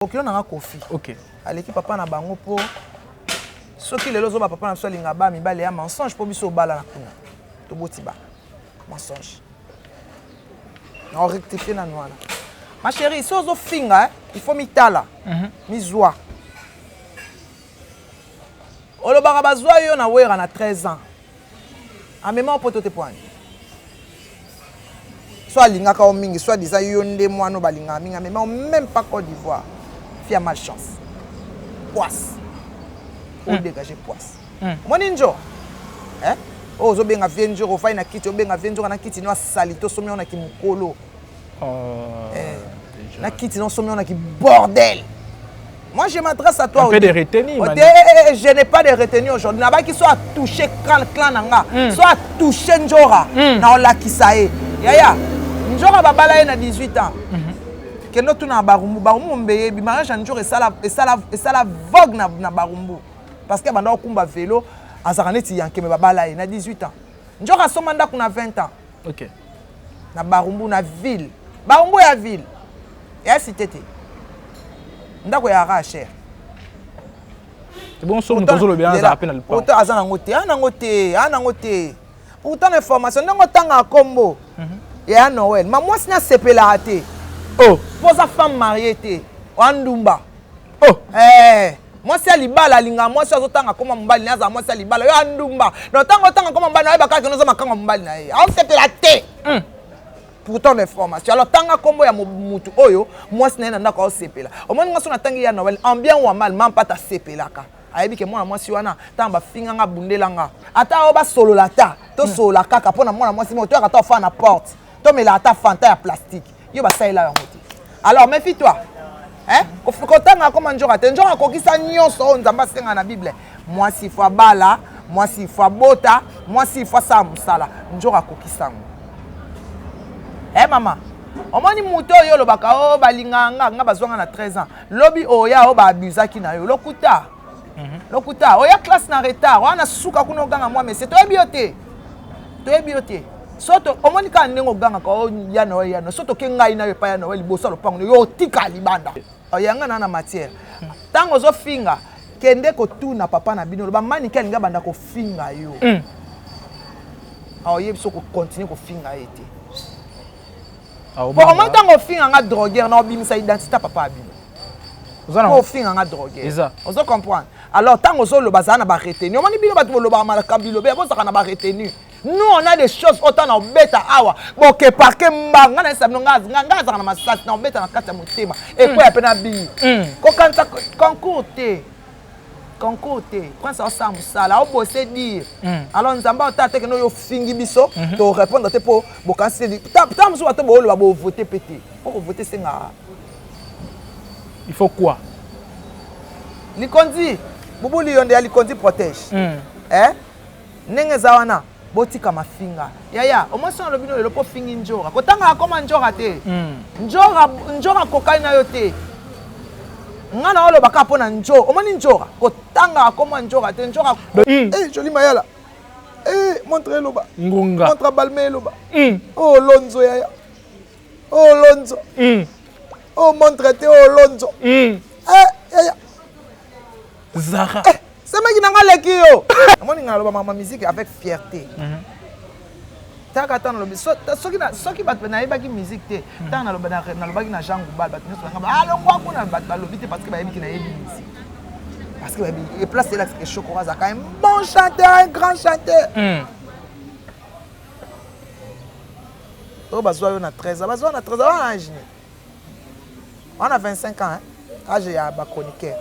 Bokilo na nga Koffi. Okay. Aleki papa na bango po soki lelo ozoba papa na biso alinga ba mibali ya mensonge po biso obala na kuna. Toboti ba mensonge. Na rectifier nanu wana. Ma chérie, si ozo finga, eh, il faut mitala. Mizwa. Olobaka bazwa yo na Wera na 13 ans. Amema yo poto te poani. Soit alingaka yo mingi, soit disant yo nde mwana oyo balingaka mingi, amema yo même pas Côte d'Ivoire. Fille ya malchance. Poisse. O dégager poisse. Omoni njo? Eh? Oyo ozobenga vie njo, ofai na kiti, obenga vie njo na kiti no asalite, osomi yo na kimukolo. Oh, eh, na kiti no osomi yo na ki bordel. Moi, je m'adresse à toi. Un peu de retenue. Oh, eh, je n'ai pas de retenue aujourd'hui. Nabaki soit touché clan clan nanga, soit touché Njora, na olakisa ye. Yaya, Njora babala ye na 18 ans. Kendo tuna na Barumbu, Barumbu mbeyebi mariage ya Njora esala esala esala vogue na Barumbu. Parce que banda okumba vélo, azaka neti yankeme babala ye na 18 ans. Njora asomba ndako na 20 ans. OK. Na Barumbu na ville. Barumbu ya ville. Ya cité te. Ndako ya ara cher. Bon so moto ozolobela azala mpe na lupango. Pourtant aza nango te, aza nango te, aza nango te. Pourtant na information ndenge otangaka kombo ya Noël, ma mwasi nasepelaka te. Oh, po oza femme mariée te, oa ndumba. Oh. Eh, mwasi ya libala alingaka mwasi azotanga koma mobali na ye, azala mwasi ya libala, yo andumba. Donc ntango otanga koma mobali na ye, bakaka kende oza makango ya mobali na ye. Aosepela te. Pourtant l'information. Alors tanga kombo ya mutu oyo mwasi na ye na ndako aosepela. Omoni nga so natangi ya Noël en bien ou en mal, mampata asepelaka. Ayebi ke mwana mwasi wana ntango bafinga nga bundela nga. Ata oyo basolola ta, tosolola kaka mpo na mwana mwasi moko toyaka ta ofana na porte. Tomela ata Fanta ya plastique. Yo basalela yango te. Alors méfie-toi. Hein? Kotanga koma njoka te. Njoka akokisa nyonso oyo Nzambe asenga na Bible. Mwasi faut abala, mwasi faut abota, mwasi faut asala mosala. Njoka akokisa yango. Eh mama, omoni moto oyo olobaka o balingaka nga, nga bazwanga na 13 ans. Lobi oya oyo baabusaki na yo. Lokuta. Lokuta. Oya classe na retard, wana suka kuna oganga mwa monsieur. Toyebi yo te. Toyebi yo te. Soto omoni kaka ndenge ogangaka o ya Noël ya Noël. Soto ke ngai na yo epai ya Noël liboso ya lopango yo otika libanda. Oyanga na na matière. Tango ozofinga, kende kotuna papa na bino, loba Manike alingi abanda kofinga yo. Aoyebi so kocontinue kofinga ye te. Po omoni ntango ofinga nga drogueur na obimisa identité ya papa ya bino. Po ofinga nga drogueur. Ozo comprendre? Alors ntango ozoloba azala na ba retenue. Omoni bino bato bolobaka makambo bilobe, bozalaka na ba retenue. Nous on a des choses autant na obeta awa. Boke parke mbanga na yesa bino nga nga azaka na masasi na obeta na kati ya motema. Ekweya pe na biyi. Kokanisa concours te. Concours te. Prince osala mosala, obose dire. Alors Nzambe ota te keno yo fingi biso, to répondre te po bokanisi te. Ta mosusu bato booloba bo voter pe te. Po ko voter senga. Il faut quoi? Likondi, Bubu Liyonde ya Likondi protège. Eh? Ndenge eza wana botika mafinga. Yaya, omoni alobi no lelo po fingi njora. Kotanga akoma njora te. Njora, njora kokali na yo te. Nga na oloba kaka pona njora. Omoni njora, kotanga akoma njora te. Njora. Eh, joli mayala. Eh, montre eloba. Ngunga. Montre balme eloba. Oh lonzo yaya. Oh lonzo. Oh montre te, oh lonzo. Eh, yaya. Zara. Eh, semeki na nga leki yo. Omoni nga naloba mama musique avec fierté. Taka ata nalobi soki bato nayebaki musique te, ntango nalobaki na Jean Goubal, bato nyonso banga alongwa kuna, bato balobi te parce que bayebi ki nayebi musique. Parce que bayebi et place elakisa que Chokora azalaka un bon chanteur, un grand chanteur. Oyo bazwa yo na 13 ans, bazwa na 13 ans wana âge nini? Wana 25 ans, hein? Âge ya ba chroniqueur.